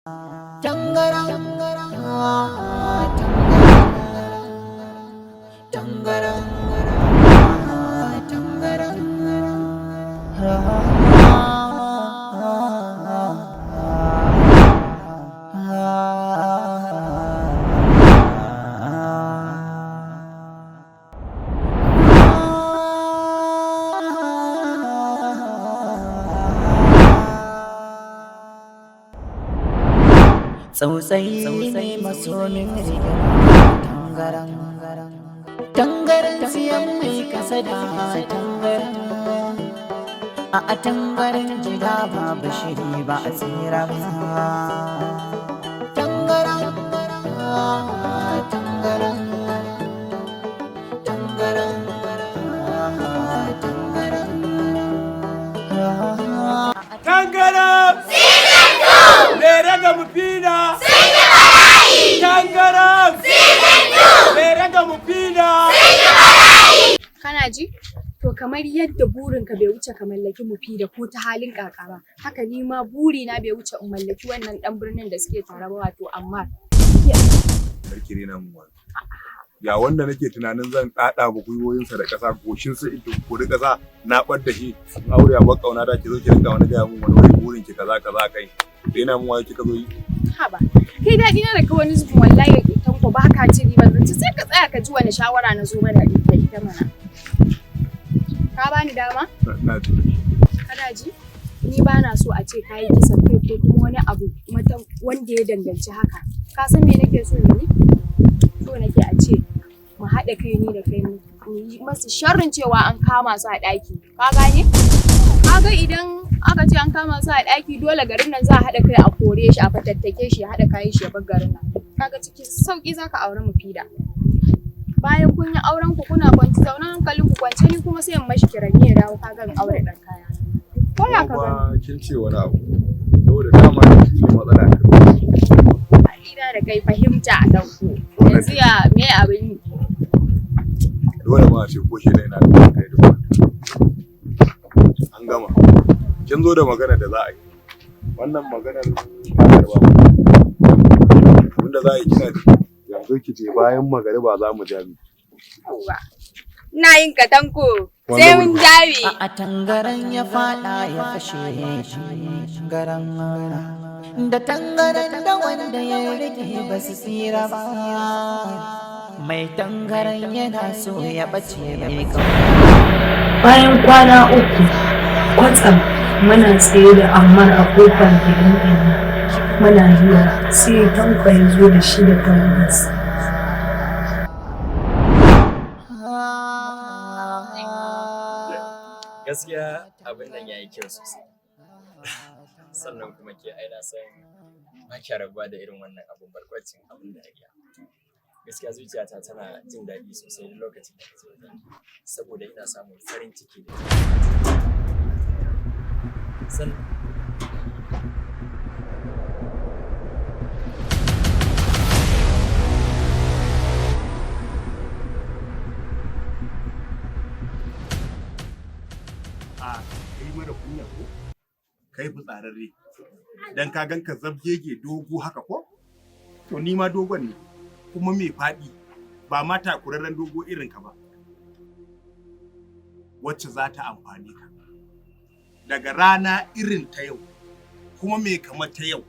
Tangaran, tangaran, tangaran, tangaran. Tsautsayi ne masomin rigima. Tangaran, tangaran siyan mai kasa da tangaran. A tangaran gida babu shiri ba a tsira ba. Tangaran, tangaran, tangaran, tangaran. Tangaram! Season 2! Mere ga mufina! Sun yi bala'i! Tangaram! Season 2! Mere ga mufina! Kana ji? To kamar yadda burinka bai wuce ka mallaki Mufida ko ta halin kaka ba, haka ni ma burina bai wuce in mallaki wannan dan birnin da suke tare ba, wato Ammar. Karki rena mun wani. Ya wanda nake tunanin zan ɗaɗa ba gwiwoyinsa da ƙasa, goshinsa in kori ƙasa, na ɓar da shi in aure a bar ƙauna da ki zo ki rinka wani gaya mun wani wai burin ki kaza kaza. Kai, rena mun wayo kika zo yi. Haba, kai, daɗi na da ka wani zubin wallahi Tanko ba ka ci riban zance, sai ka tsaya ka ji wani shawara na zo mana da ita mana. Ka bani dama? Na ji. Kana ji? Ni ba na so a ce ka yi kisan kai ko kuma wani abu mata wanda ya danganci haka. Ka san me nake so yi? So nake a ce mu haɗa kai ni da kai mu yi masu sharrin cewa an kama su a ɗaki. Ka gane? Ka ga idan aka ce an kama su a ɗaki, dole garin nan za a haɗa kai a kore shi, a fatattake shi, ya haɗa kayan shi ya bar garin nan. Kaga cikin sauƙi za ka auri Mufida. Bayan kun yi auren ku, kuna kwanci zaune hankalin ku kwance, ni kuma sai in mashi kiranni ya dawo, ka ga in aure ɗan kaya. Ko ya ka gani? Kuma kin ce wani abu saboda dama shi ne matsala ta. Ina da kai fahimta a ɗauko. Yanzu ya me abin yi? Dole ma a ce ko shi da ina da kai da kwanta. An gama. Kin zo da magana da za a yi. Wannan maganar ta karba. Abinda za a yi, kina ji. Yanzu ki je, bayan magariba za mu jami. Yawwa. Ina yin katanko. Sai mun jabe. A tangaran ya fada ya fashe garan, da tangaran da wanda ya rike ba su tsira ba. Mai tangaran yana so ya bace mai. Bayan kwana 3, kwatsam muna tsaye da Ammar a kofar gidan Inna muna hira, sai Tanko ya zo da shi da tawagarsa. Gaskiya abin nan yayi kyau sosai. Sannan kuma ke ai na san ba kya rabuwa da irin wannan abun barkwacin, abun dariya. Gaskiya zuciyata tana jin daɗi sosai duk lokacin da na zo wajen ki, saboda ina samun farin ciki da san A kai mara kunya, ko kai fitsararre, dan ka ganka zabgege dogo haka, ko to ni ma dogon ne kuma mai faɗi, ba ma takurarren dogo irin ka ba. Wacce za ta amfani ka daga rana irin ta yau kuma mai kamar ta yau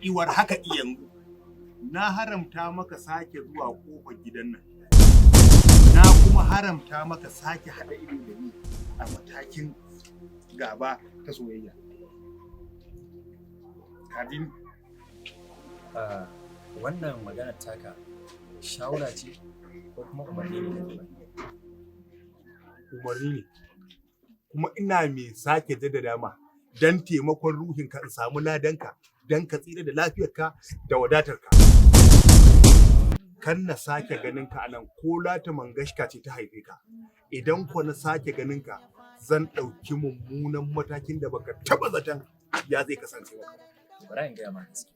iwar haka yanzu, na haramta maka sake zuwa kofar gidan nan, na kuma haramta maka sake haɗa ido da ni a matakin gaba ta soyayya. Kadin. Ah, wannan maganar taka shawara ce ko kuma umarni ne kake bani? Umarni ne. Kuma ina mai sake jaddada ma don taimakon ruhinka in samu ladanka, don ka tsira da lafiyarka da wadatarka. Kan na sake ganin ka anan, ko Lata Mangashka ce ta haife ka. Idan ko na sake ganin ka, zan ɗauki mummunan matakin da baka taɓa zaton ya zai kasance maka. Bari in gaya ma gaskiya.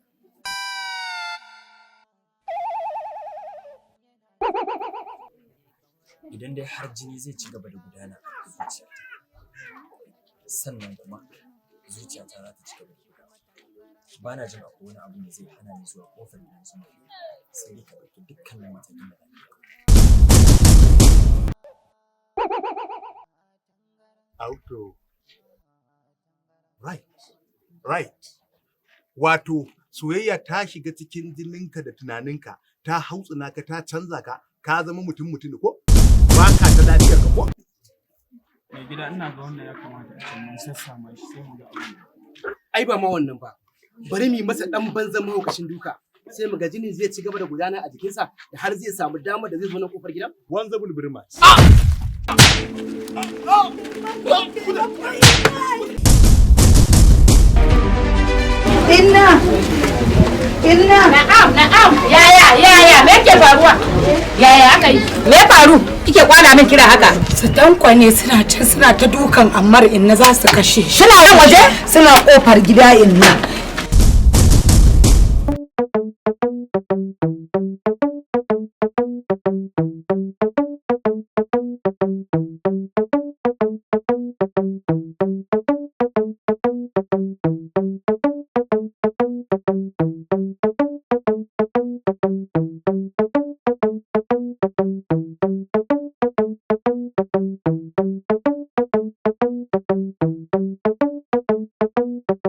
Idan dai har jini zai ci gaba da gudana a zuciyata, sannan kuma zuciyata za ta ci gaba da bugawa. Ba na jin akwai wani abu da zai hana ni zuwa kofar gidan su mai, sai dai ka ɗauki dukkanin matakin da za ka iya. Auto. Right. Right. Wato, soyayya ta shiga cikin jininka da tunaninka, ta hautsina ka, ta canza ka, ka zama mutum mutum ko? Ba ka ta lafiyar ka ko? Mai gida, ina ga wannan ya kamata a ce mun sassama shi, sai mu ga abin. Ai ba ma wannan ba. Bari mu yi masa dan banzan mahaukacin duka. Sai mu ga jini zai ci gaba da gudana a jikinsa da har zai samu damar da zai zo na kofar gidan. Wanza bulbirma. Inna! Inna! Na'am, na'am. Yaya, yaya, me yake faruwa? Yaya aka yi? Me ya faru? Kike kwana min kira haka? Su tankwane suna can suna ta dukan Ammar, inna, za su kashe shi. Suna nan waje? Suna kofar gida, inna.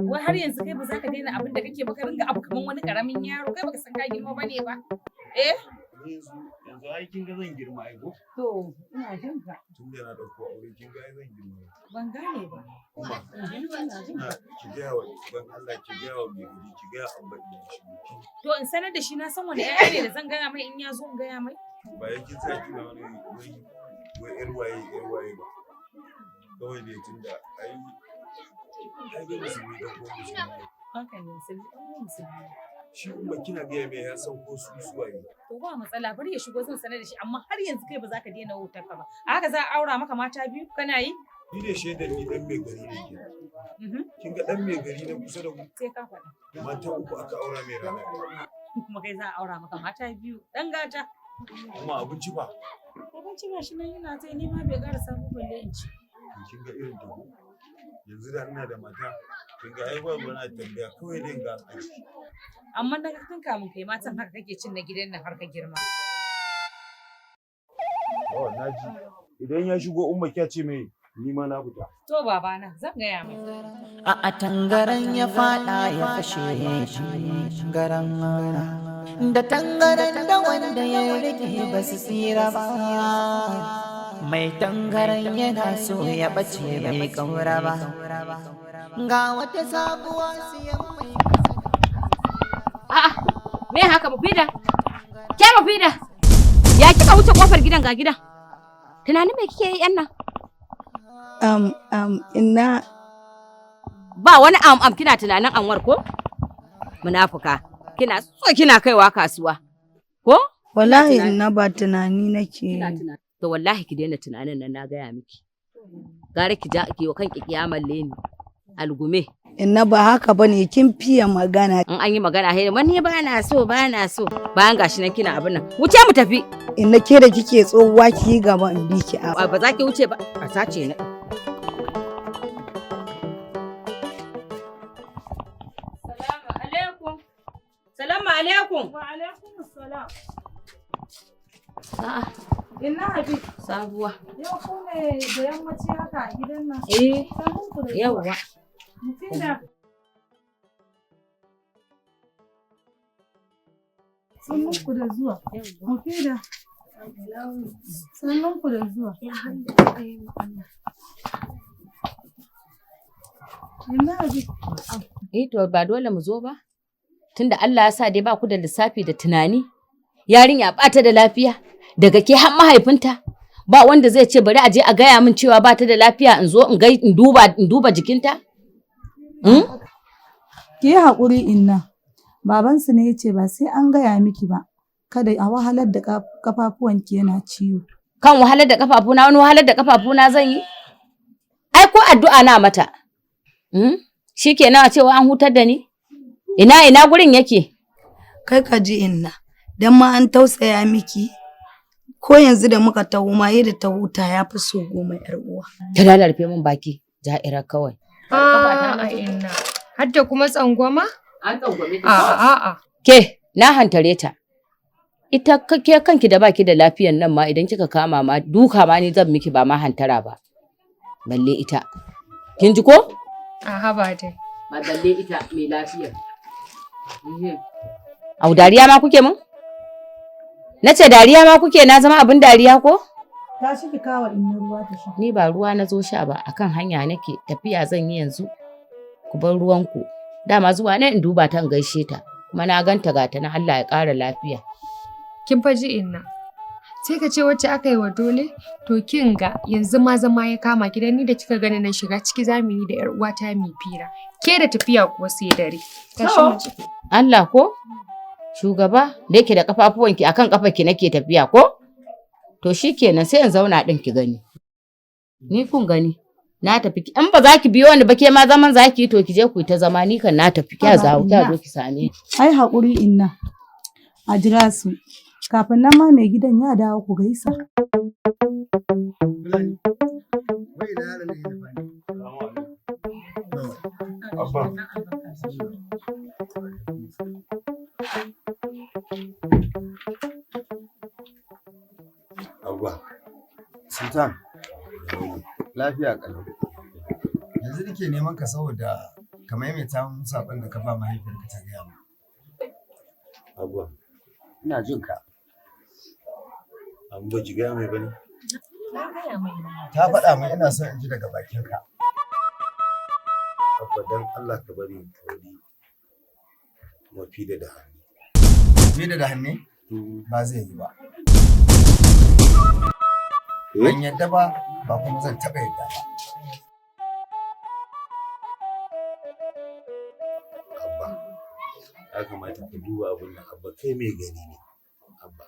Wai har yanzu kai ba za ka daina abin da kake ba, ka ringa abu kaman wani karamin yaro, kai baka san ka girma bane ba? Eh? Yanzu ai kin ga zan girma ai ko? To, ina jin ka. Tun da na ɗauko aure, kin ga ai zan girma. Ban gane ba. Kuma Ina jin ka. ki gaya wa, dan Allah ki gaya wa mai gari, ki gaya Abba in ya shigo. To, in sanar da shi, na san wani ƴaƴa ne da zan gaya mai in ya zo in gaya mai? Bayan kin sa kina wani wai wai yar waye yar waye ba. Kawai dai tunda ai dai musulmi dan uwan musulmi. Haka ne, musulmi ɗan uwan musulmi. Shi umma kina gaya mai ya san ko su suwaye. To, ba matsala, bari ya shigo zan sanar da shi, amma har yanzu kai ba za ka daina wutar ka ba. A haka za a aura maka mata biyu kana yi? Ni ne shaidar ni dan mai gari ne ke. Kin ga dan mai gari na kusa da mu, Sai ka faɗa. mata uku aka aura mai rana ɗaya. Kuma kai za a aura maka mata biyu. Dan gata. Kuma abinci ba. Abinci gashi nan yana zai ni ma bai ƙarasa ba balle in ci. To, kin ga irin ta ko? Yanzu da ina da mata, kin ga ai babu wani tambaya, kawai dai ga an aji. Amma na tun kamun kai matan haka kake cin na gidan nan har ka girma. Oh, naji. Idan ya shigo, umma, kya ce mai ni ma na fita. To babana, zan gaya mai. A tangaran ya fada ya fashe garan, da tangaran da wanda ya rike ba su tsira ba. Mai tangaran yana so ya bace bai kaura ba. Ga wata sabuwa siyan mai. A'a, me haka, Mufida? Ke Mufida? Ya kika wuce kofar gidan, ga gidan? Tunanin me kike yi yan nan? Inna. Ba wani am am, kina tunanin Anwar ko? Munafuka. Kina so kina kaiwa kasuwa. Ko? Wallahi inna, ba tunani nake yi. Kina tunani. To wallahi ki daina tunanin nan, na gaya miki. Gara ki ja ki wa kanki kiyamar leni. Algume. Inna, ba haka bane, kin fiye magana. In an yi magana, he wani ba na so, ba na so. Bayan gashi nan kina abin nan. Wuce mu tafi. Inna, ke da kike tsohuwa, ki yi gaba in bi ki a. Ba za ki wuce ba. A sace ni. Salamu alaikum. Salamu alaikum. Wa alaikum salam. A'a, Inna Habib, sabuwa. yau ku ne da yammaci haka a gidan nan? Eh, Sannun ku da zuwa. yawwa. Mufida. Sannun ku da zuwa. Mufida. Sannun ku da zuwa. Inna Habib. Eh to, ba dole mu zo ba. Tunda Allah ya sa dai ba ku da lissafi da tunani. Yarinya ba ta da lafiya, daga ke har mahaifinta. Ba wanda zai ce bari a je a gaya min cewa ba ta da lafiya, in zo in gai in duba jikinta. Hmm? Ki yi haƙuri, Inna. Babansu ne ya ce ba sai an gaya miki ba. Kada a wahalar da ƙafafuwanki, yana ciwo. Kan wahalar da kafafuna, wani wahalar da kafafuna zan yi? Ai ko addu'a na mata. Hmm? Shikenan a cewa an hutar da ni? Ina ina gurin yake? Kai ka ji, inna, dan ma an tausaya miki. Ko yanzu da muka taho ma yadda ta huta ya fi so 10, yar uwa. Ta lalarfe min baki, ja'ira kawai. A'a, inna. Har da kuma tsangwama? An tsangwame ta. A'a a'a. Ke, na hantare ta. Ita ke kanki da baki da lafiyan nan ma idan kika kama ma duka ma ni zan miki ba ma hantara ba. Balle ita. Kin ji ko? A haba dai. Ba balle ita mai lafiyar. Au dariya ma kuke mun? Na ce dariya ma kuke na zama abin dariya ko? Tashi ki kawo inna ruwa ta sha. Ni ba ruwa na zo sha ba akan hanya nake tafiya zan yi yanzu. Ku bar ruwanku. Dama zuwa ne in duba ta in gaishe ta. Kuma na ganta gata na Allah ya ƙara lafiya. Kin fa ji inna. Sai ka ce wacce aka yi wa dole? To kin ga yanzu ma zama ya kama ki dan ni da kika gani na shiga ciki zamu yi da yar uwata mu fira. Ke da tafiya kuwa sai dare. Tashi mu je. Allah ko? Shugaba da yake da kafafuwanki akan kafarki nake tafiya ko? To shikenan sai in zauna din ki gani. Ni kun gani. Na tafi in ba za ki biyo ni ba ke ma zaman za ki yi to ki je ku yi ta zama ni kan na tafi kya zawo kya zo ki same ni. Ai haƙuri inna. A jira su. Kafin nan ma mai gidan ya dawo ku gaisa. Abba. Abba. Sultan, lafiya ƙalau. Yanzu nake neman ka saboda ka maimaita mun saƙon da ka ba mahaifiyarka ta gaya min. Abba. Ina jin ka. An ba ki gaya mai bane? Ta faɗa min ina son in ji daga bakinka. Abba dan Allah ka bari in auri mafi da hannu. Mafida da hannu? Ba zai yi ba. Ban yadda ba, ba kuma zan taɓa yadda ba. Abba, ya kamata ka duba abin nan Abba kai mai gari ne. Abba,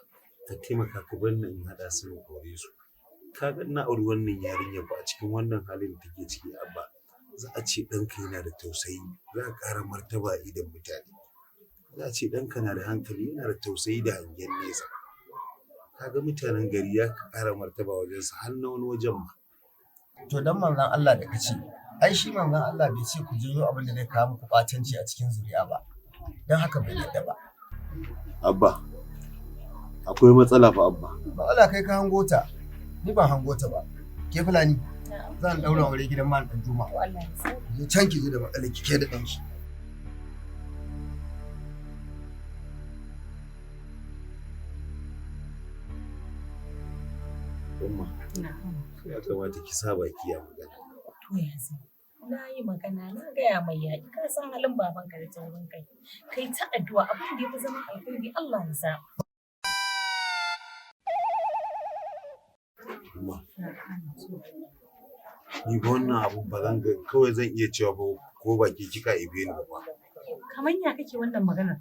ka taimaka ka bar ni in haɗa su in aure su. Ka ga ina auri wannan yarinyar ba a cikin wannan halin da take ciki Abba. Za a ce ɗanka yana da tausayi, za a ƙara martaba a idon mutane. Za a ce ɗanka na da hankali, yana da tausayi da hangen nesa. Ka ga mutanen gari ya ƙara martaba wajensu har na wani wajen ma. To dan manzon Allah da kace, ai shi manzon Allah bai ce ku janyo abin da zai kawo muku ɓatanci a cikin zuri'a ba. Don haka bai yadda ba. Abba, akwai matsala fa Abba. Matsala kai ka hango ta, ni ban hango ta ba. Ke Fulani, zan ɗaura aure gidan Malam Ɗanjuma. Je can ki je da matsalar ki ke da ɗanki. Umma, ya kamata ki sa baki a magana. To yanzu na yi magana na gaya mai yaƙi ka san halin babanka da taurin kai. Kai ta addu'a abin da ya fi zama alkhairi Allah ya zaɓa. Umma, ni ba wannan abu ba zan ga kawai zan iya cewa ba ko baki kika ibe ni ba. Kamar ya kake wannan magana?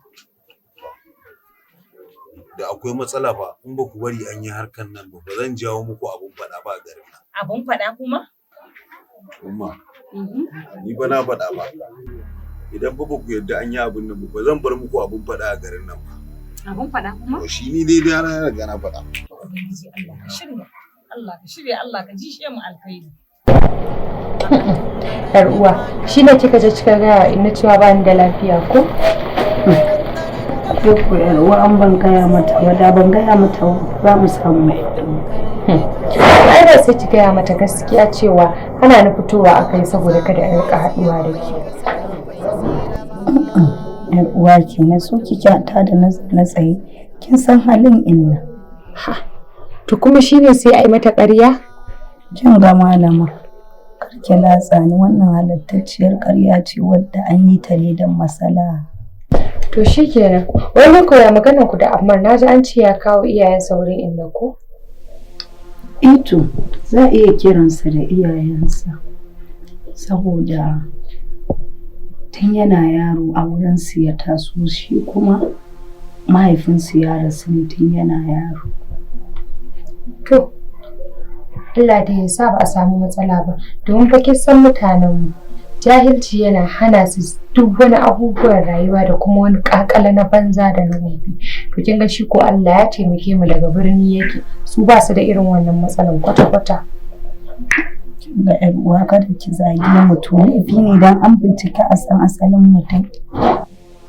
Da akwai matsala fa in ba ku bari an yi harkan nan ba ba zan jawo muku abun faɗa ba a garin nan. Abun faɗa kuma? Umma, ni ba na faɗa ba. Idan ba ku yarda an yi abun nan ba ba zan bar muku abun faɗa a garin nan ba. Abun faɗa kuma? To shi ni dai dai na riga na faɗa. Ubangiji Allah ka shirya. Allah ka shirya Allah ka jishe mu alkhairi. Yar uwa, shi ne kika je kika gaya inna cewa ba ni da lafiya ko? Ke ko yar uwa an ban gaya mata ba da ban gaya mata ba za mu samu mai. Ai ba sai ki gaya mata gaskiya cewa hana ni fitowa akai saboda kada in rika haɗuwa da ke. Yar uwa ke na so kike ta da na tsaye kin san halin inna. To kuma shine sai a yi mata ƙarya? Kin ga malama. Kar ki latsa ni wannan halattacciyar ƙarya ce wadda an yi ta ne don masala. To shikenan. Wai mun koya maganar ku da Ammar na ji an ce ya kawo iyayensa wurin inna ko? Ito za a iya kiransa da iyayensa saboda tun yana yaro a wurinsu ya taso shi kuma mahaifinsu ya rasu ne tun yana yaro. To, Allah da ya sa ba a samu matsala ba, domin fa kin san mutanenmu. Jahilci yana hana su duk wani abubuwan rayuwa da kuma wani kakala na banza da na wofi. To kin ga shi ko Allah ya taimake mu daga birni yake, su ba su da irin wannan matsalan kwata-kwata. Kin ga ƴar uwa kada ki zagi mutum laifi ne dan an bincika a san asalin mutum.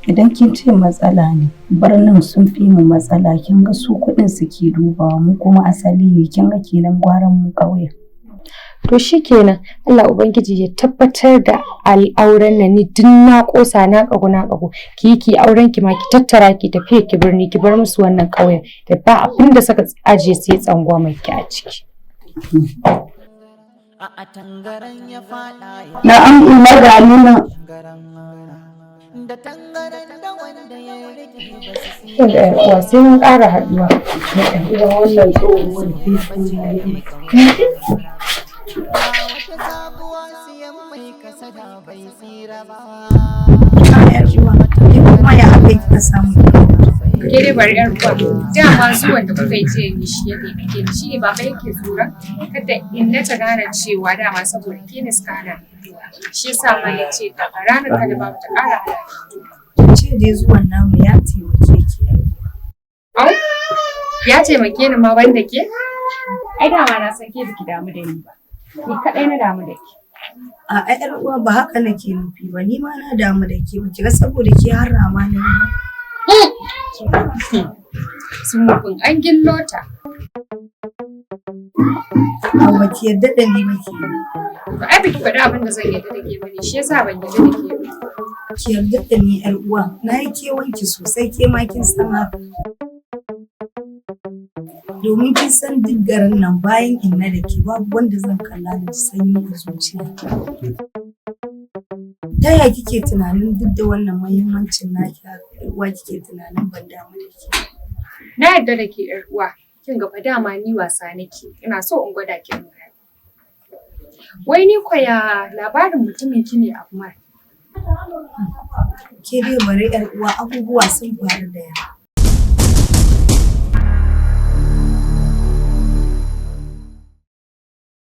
Idan kin ce matsala ne, birnin sun fi mu matsala, kin ga su kuɗin suke dubawa, mu kuma asali ne, kin ga kenan gwaran mu ƙauyen. To shikenan, Allah Ubangiji ya tabbatar da al'auren nan. Ni duk na kosa, na kagu, na kagu. Ki yi ki auren ki ma, ki tattara ki tafiya ki birni, ki bar musu wannan ƙauyen da ba abin da suka ajiye sai tsangwamar ki a ciki. A tangaran ya fada ya Na'am ina, ga ni nan. Da tangaran da wanda ya rike ba su Kin ga 'yar uwa, sai mun ƙara haɗuwa. Yar uwa, wannan tsohuwar sai wata sabuwa siyan mai kasada bai tsira ba. Yar uwa, ni kuma ya aka yi kika samu? Ke dai bari, yar uwa. Dama zuwan da kuka yi jiya ne shi ya taimake ni. Shi ne baba yake tsoron kada inna ta gane cewa dama saboda ke ne suka hana ni fitowa. Shi yasa ma ya ce daga ranar kada babu ta ƙara hana ni fitowa. Ce dai zuwan namu ya taimake ki, yar uwa. Au, ya taimake ni ma banda ke? Ai dama na san ke baki damu da ni ba. Ni kaɗai na damu da ke. A'a yar uwa, ba haka nake nufi ba, ni ma na damu da ke, ba ki ga saboda ke har rama na yi ba. Sumufin an gillo ta. Au, ba ki yarda da ni ba ke. To ai baki faɗi abin da zan yarda da ke bane, shi yasa ban yarda da ke ba. Ki yarda da ni, yar uwa, na yi kewanki sosai, ke ma kin san haka. Domin kin san duk garin nan bayan inna da ke babu wanda zan kalla da ji sanyi a zuciya. Ta ya kike tunanin duk da wannan muhimmancin naki haka, yar uwa, kike tunanin ban damu da ke? Na yarda da ke, yar uwa. Kin ga fa dama ni wasa nake. Ina so in gwada ki in gani. Wai ni kwa ya labarin mutumin ki ne Abmar? Ke dai bari, yar uwa, abubuwa sun faru da yawa.